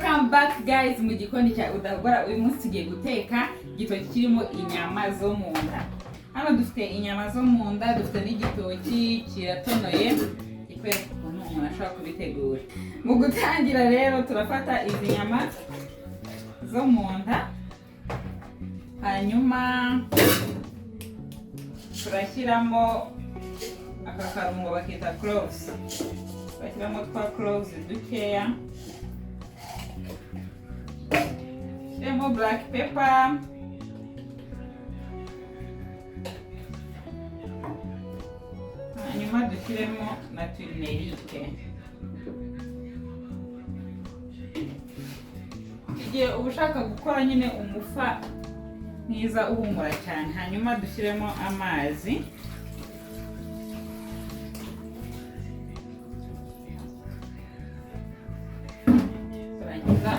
Welcome back, guys, mu gikoni cya Udahogora. Uyu munsi tugiye guteka igitoki kirimo inyama zo mu nda. Hano dufite inyama zo mu nda, dufite n'igitoki kiratonoye, ikwereka ukuntu umuntu ashobora kubitegura. Mu gutangira rero, turafata izi nyama zo mu nda, hanyuma turashyiramo aka karungo bakita cloves. Turashyiramo twa cloves dukeya, shyiramo black pepper, hanyuma dushyiremo na turmeric. Igihe uba ushaka gukora nyine umufa mwiza uhumura cyane. Hanyuma dushyiremo amazi. Turangiza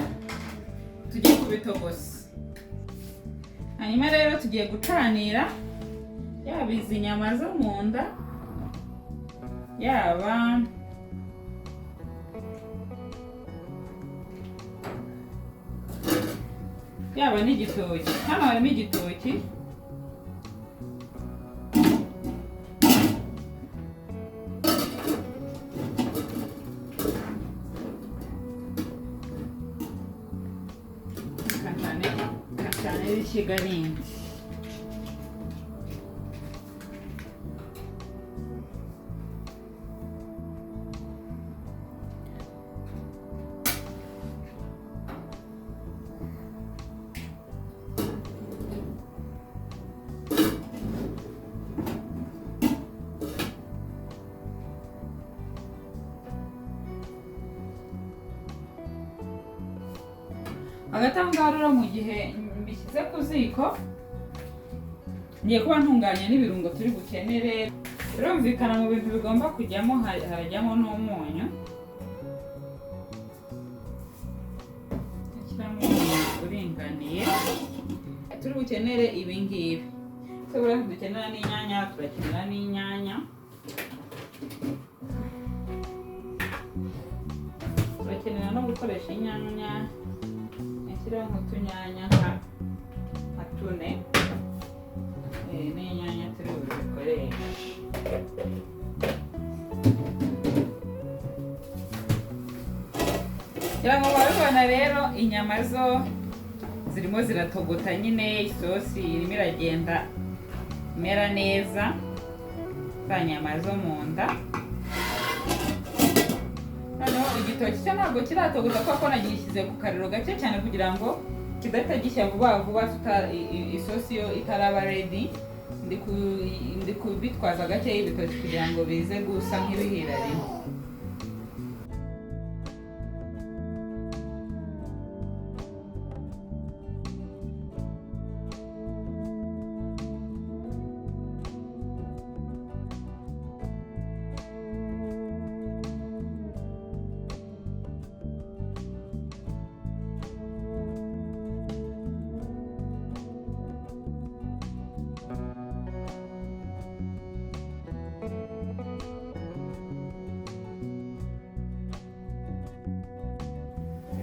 tujye kubitogosa. Hanyuma rero tugiye gucanira yaba izi nyama zo mu nda, yaba n'igitoki. Hano harimo igitoki. Kacane ishyiga rindi. Hagati aho ngaho rero, mu gihe mbishyize ku ziko, ngiye kuba ntunganya n'ibirungo turi bukenere. Birumvikana, mu bintu bigomba kujyamo harajyamo n'umunyu. Shyiramo umunyu uringaniye. Turi bukenere ibi ngibi. Se buriya dukenera n'inyanya? Turakenera n'inyanya, turakenera no gukoresha inyanya. Nshyiraho nk'utunyanya nka tune. N'inyanya turi buzikoreshe. Ngira ngo murabibona rero, inyama zo zirimo ziratogota nyine, isosi irimo iragenda imera neza, za nyama zo mu nda. Noneho igitoki cyo ntabwo kiratogota kubera ko nagishyize ku kariro gake cyane kugira ngo kidahita gishya vuba vuba isosi yo itaraba ready. Ndi kubitwaza gake ibitoki kugira ngo bize gusa nk'ibihira rimwe.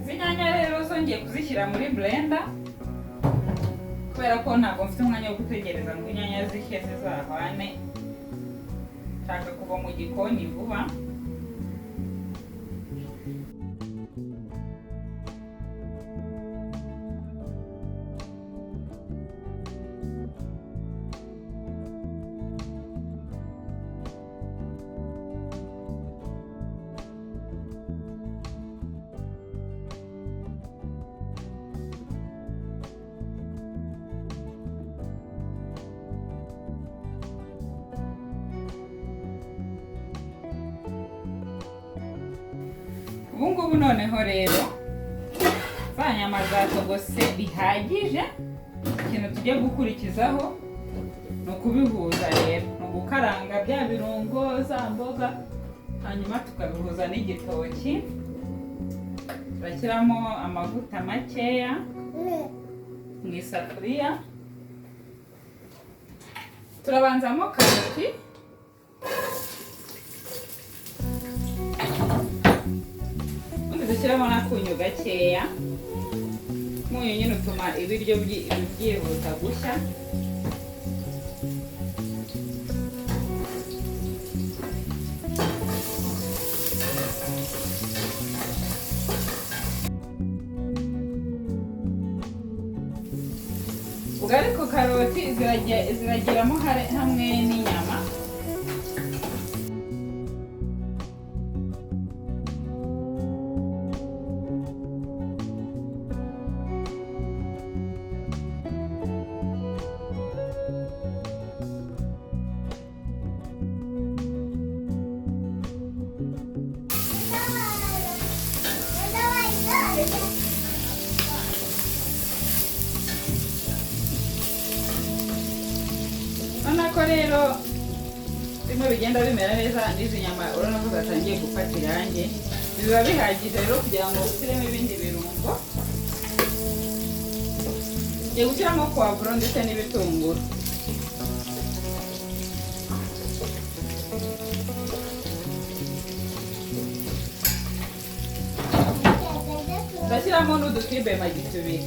Izi nyanya rero zongeye kuzishyira muri blender kubera ko ntabwo mfite umwanya wo gutegereza ngo inyanya zishye zizahwane. Nshaka kuva mu gikoni vuba. Ubu ngubu noneho rero za nyama zatogose bihagije. Ikintu tugiye gukurikizaho ni ukubihuza rero, ni ugukaranga bya birungo, za mboga, hanyuma tukabihuza n'igitoki. Turashyiramo amavuta makeya mu isafuriya. Turabanzamo karoti, ubundi dushyiremo Dushyiramo n'akunyu gakeya. Umunyu nyine utuma ibiryo byihuta gushya. Ubwo ariko karoti zirageramo hamwe n'inyama. Urabona ko rero bimwe bigenda bimera neza, n'izi nyama urabona ko zatangiye gufata irangi. Biba bihagije rero kugira ngo ushyiremo ibindi birungo. Ngiye gushyiramo puwavuro ndetse n'ibitunguru. Ndashyiramo n'udukibe Maggi tubiri.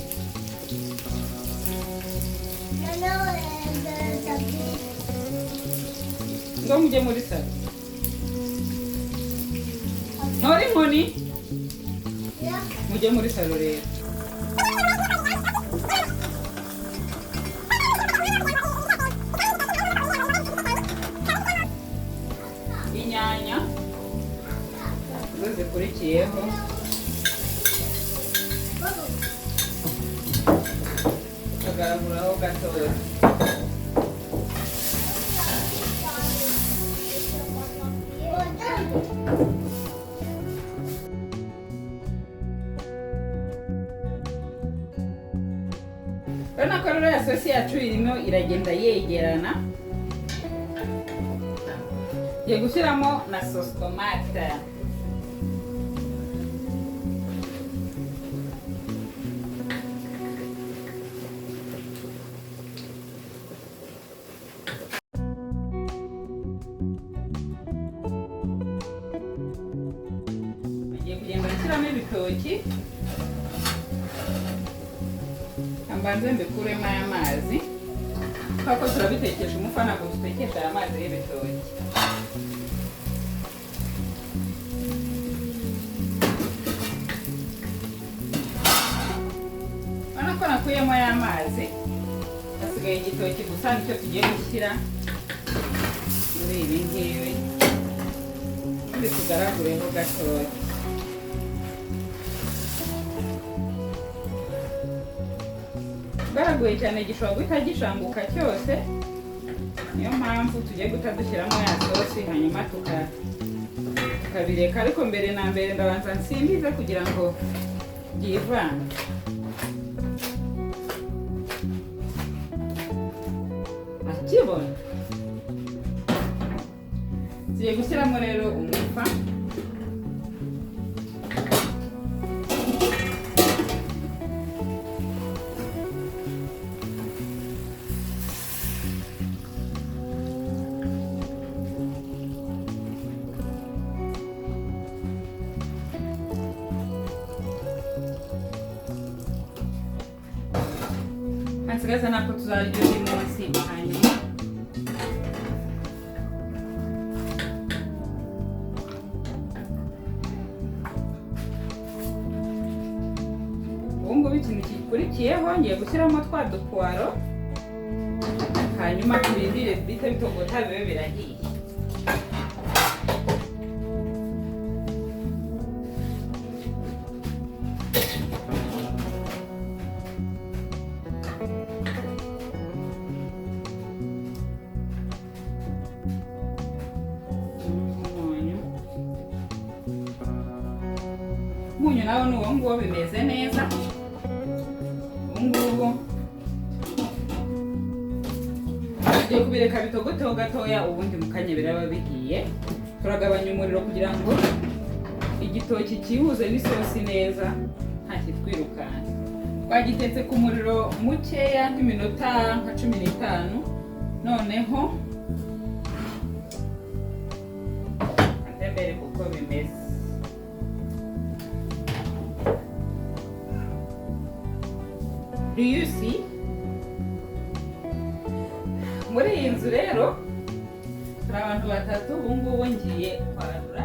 Ngo mujye muri salo ntore inkoni, mujye muri salo rero. Inyanya zo zikurikiyeho, tukagaraguraho gatoya. Urabona ko rero ya sosi yacu irimo iragenda yegerana. Ngiye gushyiramo na sauce tomate. Ngiye kugenda gushyiramo ibitoki, mbanze mbikuremo aya mazi, kubera ko turabitekesha umufa, ntabwo dutekesha aya mazi y'ibitoki. Urabona ko nakuyemo aya mazi, hasigaye igitoki gusa, nicyo tugiye gushyira muri ibi ngibi, ubundi tugaragureho gatoya. Ugaraguye cyane gishobora guhita gishanguka cyose, niyo mpamvu tugiye guhita dushyiramo ya sosi, hanyuma tukabireka. Ariko mbere na mbere ndabanza nsimbize kugira ngo byivange. Akibona tugiye gushyiramo rero umufa. Nsigaza nako tuzarya undi munsi. Hanyuma ubu ngubu ikintu gikurikiyeho, ngiye gushyiramo twa dupuwaro, hanyuma turindire bihite bitogota bibe birahiye. Umunyu, umunyu nawo ni uwo nguwo, bimeze neza. Ubu ngubu tugiye kubireka bitogoteho gatoya, ubundi mu kanya biraba bihiye. Turagabanya umuriro kugira ngo igitoki cyihuze n'isosi neza, nta kitwirukanka. Twagitetse ku muriro mukeya nk'iminota nka 15. Noneho mbere kuko bimeze. Do you see? Muri iyi nzu rero turi abantu batatu. Ubu ngubu ngiye kwarura.